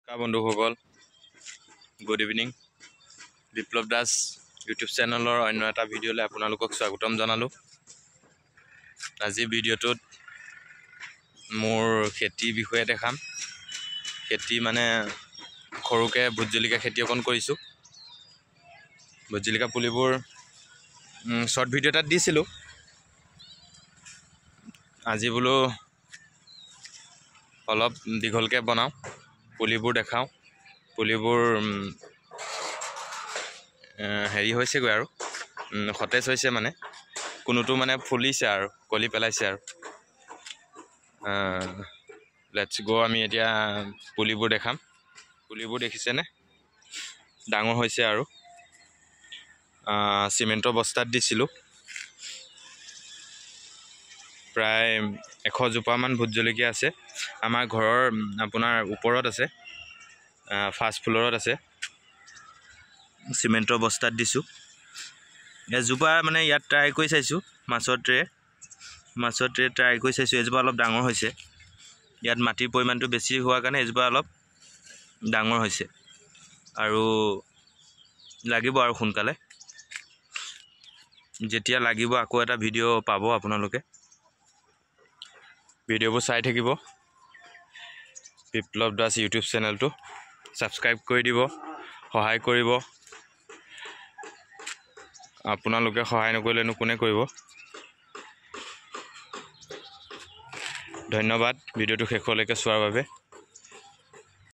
বন্ধুসকল, good evening. বিপ্লৱ Das YouTube চেনেলৰ অন্য এটা ভিডিঅ'লৈ আপোনালোকক স্বাগতম জনালোঁ। আজি ভিডিঅ'টোত মোৰ খেতিৰ বিষয়ে দেখাম। খেতি মানে সৰুকৈ ভোট জলকীয়া খেতি অকণ কৰিছোঁ। ভোট জলকীয়া পুলিবোৰ শ্বৰ্ট ভিডিঅ' এটাত দিছিলোঁ। আজি বোলো অলপ দীঘলকৈ বনাওঁ, পুলিবোৰ দেখাওঁ। পুলিবোৰ হেৰি হৈছেগৈ আৰু সতেজ হৈছে, মানে কোনোটো মানে ফুলিছে আৰু কলি পেলাইছে আৰু। Let's গ', আমি এতিয়া পুলিবোৰ দেখাম। পুলিবোৰ দেখিছেনে, ডাঙৰ হৈছে আৰু। চিমেণ্টৰ বস্তাত দিছিলোঁ। প্ৰায় 100 জোপামান ভোট জলকীয়া আছে। আমাৰ ঘৰৰ আপোনাৰ ওপৰত আছে, ফাৰ্ষ্ট ফ্ল'ৰত আছে। চিমেণ্টৰ বস্তাত দিছোঁ। এজোপা মানে ইয়াত ট্ৰাই কৰি চাইছোঁ, মাছৰ ট্ৰে ট্ৰাই কৰি চাইছোঁ। এজোপা অলপ ডাঙৰ হৈছে। ইয়াত মাটিৰ পৰিমাণটো বেছি হোৱাৰ কাৰণে এজোপা অলপ ডাঙৰ হৈছে আৰু লাগিব আৰু সোনকালে। যেতিয়া লাগিব আকৌ এটা ভিডিঅ' পাব আপোনালোকে। ভিডিঅ'বোৰ চাই থাকিব। বিপ্লৱ দাস ইউটিউব চেনেলটো ছাবস্ক্ৰাইব কৰি দিব, সহায় কৰিব। আপোনালোকে সহায় নকৰিলেনো কোনে কৰিব? ধন্যবাদ ভিডিঅ'টো শেষলৈকে চোৱাৰ বাবে।